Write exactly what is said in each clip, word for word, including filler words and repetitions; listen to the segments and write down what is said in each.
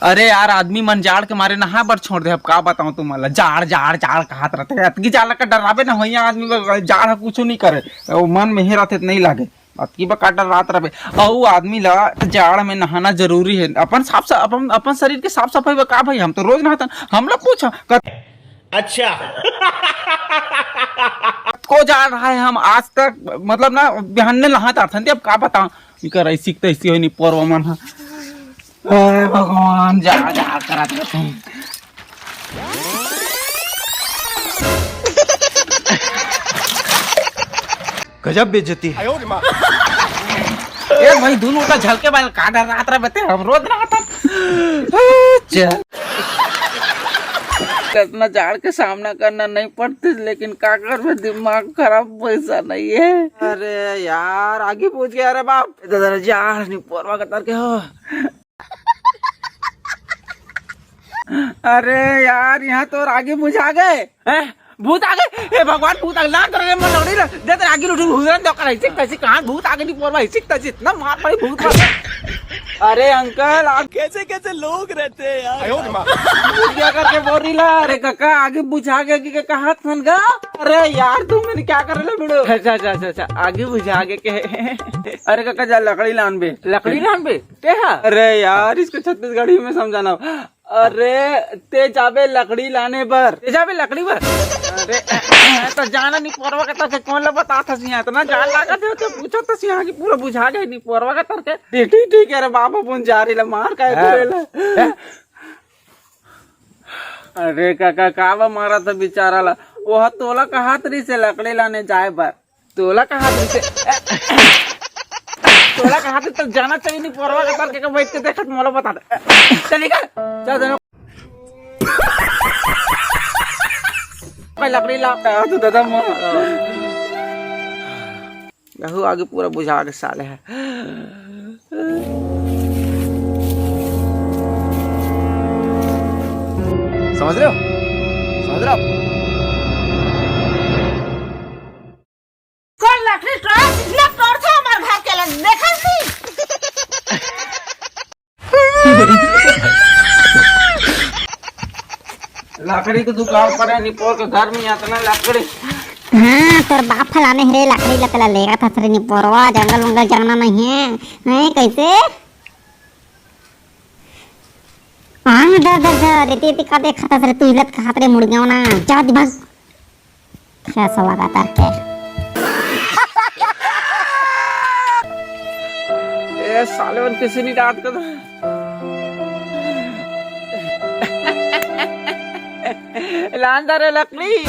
अरे यार, आदमी मन जाड़ के मारे नहाए बर छोड़ दे। अब का बताऊं तुमन ला, जाड़ जाड़ जाड़ कहत रथे, अतकी जाड़ ला का डराबे ना होइया आदमी बर, जाड़ ह कुछू नहीं करे, वो मन में हे रथे त नहीं लागे। अतकी बा का डरात रहे। अउ आदमी ला जाड़ में नहाना जरूरी है। अपन साफ सा-, अपन, अपन शरीर के साफ सफाई बर का भाई, हम तो रोज नहातन। हम लोग पूछो क- अच्छा। को जाड़ रहा है, हम आज तक मतलब ना बिहान ने नहात आथन। अब का बताऊं, इकर ऐसी तैसी होई निपोरवा मन ह। हे भगवान, जाड़ जाड़ करत रथे। गजब बेइज्जती है। ए भाई, दोनों का झलके बाल का डरात रहे बते, हम रोज नहातन। चल। कितना जाड़ के सामना करना नहीं पड़ते, लेकिन का करबे, दिमाग खराब, पैसा नहीं है। अरे यार, आगी बुझ गया रे बाप। इधर जाड़ निपोरवा कतर के हो। अरे यार, यहाँ तो आगी बुझा गए। हैं? भूत आ गए। हे भगवान, भूत आ गए। ला तो रे, मन लकड़ी ला। दे तेरे आगी उठू, हुजरन तो कर, ऐसे कैसे, कहाँ भूत आ गए, निपोरवा, ऐसे कैसे, इतना मार पड़ी भूत पर। अरे अंकल, आप कैसे कैसे लोग रहते हैं यार। भूत क्या करके बोल रही ला? अरे काका, आगी बुझा गए कि कहाँ थन गा? अरे यार, तुम मैंने क्या कर रहे लो, बिड़ो? अच्छा, अच्छा, अच्छा, अच्छा, आगी बुझा गए के। अरे काका, जा लकड़ी लान बे। लकड़ी लान बे? ते हा? अरे यार, इसको छत्तीसगढ़ी में समझाना। अरे, ते जाबे लकड़ी लाने बर। ते जाबे लकड़ी बर? अरे, तो जाना निपोरवा के तरफ से कौन ला बता था सिया? इतना जान लागत है, तो पूछो तो सिया कि पूरा बुझा गए निपोरवा के तरफ के। ठीक, ठीक, ठीक है रे बाबा, बुन जा रही ला, मार का है हाँ। तू ला? अरे काका, का बा मारा था बेचारा ला? वो तोला कहात रही से लकड़ी लाने जाए बर। तोला कहा तुझसे, तोला कहा तुझसे जाना चाहिए नहीं, पोरवा के तर के बैठ के देखत मोला बता दे। चल निकल, चल देना। मैं लकड़ी ला, आ, तू दादा मोर। यहू आगे पूरा बुझा के साले है। समझ रहे हो? समझ रहे हो आप? कौन लकड़ी टोर, इतना टोर था हमारे घर के लग, देखा नहीं? लकड़ी के दुकान पर है, निपोर के घर में इतना लकड़ी। हाँ, तोर बाप फलाने हरे लकड़ी लकला लेगा था तेरे निपोरवा, जंगल वंगल जाना नहीं है। हैं, कैसे? आंग डर डर डर, इतनी इतनी का देखा था तेरे, तू हिलत कहा तेरे मुड़ गया ना, जा दिमाग। कैसा लगा तार के? ए साले मन किसी नहीं डांट कर। लान दा रे लकड़ी।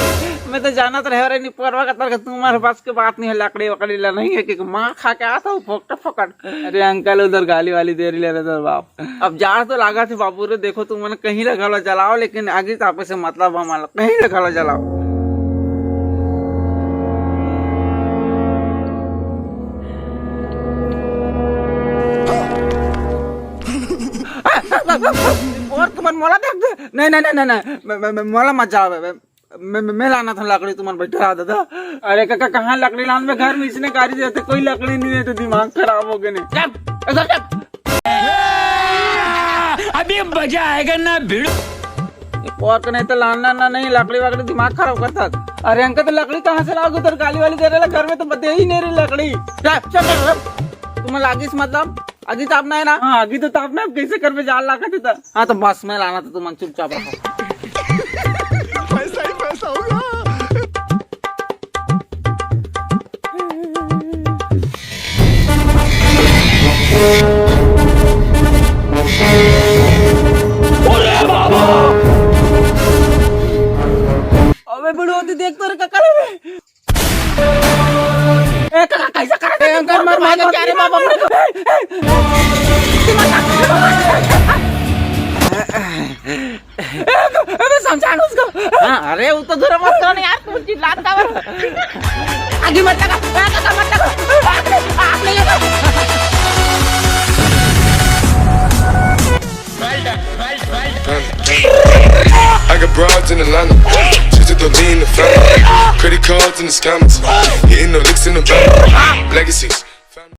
मैं तो जानत रहे रे निपोरवा का तरह तुम्हारे पास के बात नहीं है, लकड़ी वकड़ी ला नहीं है कि मार खा के आता हूँ फोकट फोकट। अरे अंकल उधर गाली वाली दे रही ले रहे बाप। अब जाड़ तो लागत हे बाबू रे, देखो तुमन कहीं ला घलो जलाओ, लेकिन आगी तापे से मतलब हमन ला कहीं ला घलो जलाओ। और तुमन मोला देख दे। नहीं, नहीं, नहीं, नहीं, नहीं, मैं, मैं, मैं, मोला मत जाओ, मैं, मैं, मैं, मैं लाना था लकड़ी, तुमन बैठे रहा दादा। अरे काका, कहाँ लकड़ी लान में, घर में इसने गाड़ी देते, कोई लकड़ी नहीं है, तो दिमाग खराब हो गए नहीं। चुप, इधर चुप। अभी मजा आएगा ना भिड़ू। ये पोर के नहीं तो लाना ना नहीं, लकड़ी वकड़ी दिमाग खराब करता। अरे अंकल, तो लकड़ी कहाँ से लाओगे? उधर गाली वाली दे रहे, घर में तो बदे ही नहीं रही लकड़ी। चुप, चुप, चुप। तुम लागिस मतलब? आगी तापना है ना? हाँ, आगी तो तापना है, अब कैसे करबे, जाड़ लागत हे त। हाँ, तो बस मैं लाना था, तुमन चुपचाप रहो। पैसा ही पैसा होगा। अबे बुढ़ो, तू देख तो रे, काका रे। ए, काका, कैसा करत हे? अंकल, मर, मार, क्या रे बाबा, मर। ए, अबे समझा ना उसको। हाँ, अरे, वो तो दूर मत करो ना यार, तुम चिल्लात का बरो। आगे मत लगा, ए, काका, मत लगा। आग नहीं, आग नहीं लगा। I got broads in Atlanta. Just to lean the family. Credit cards in the scammers. Hitting the licks in the van. Legacies.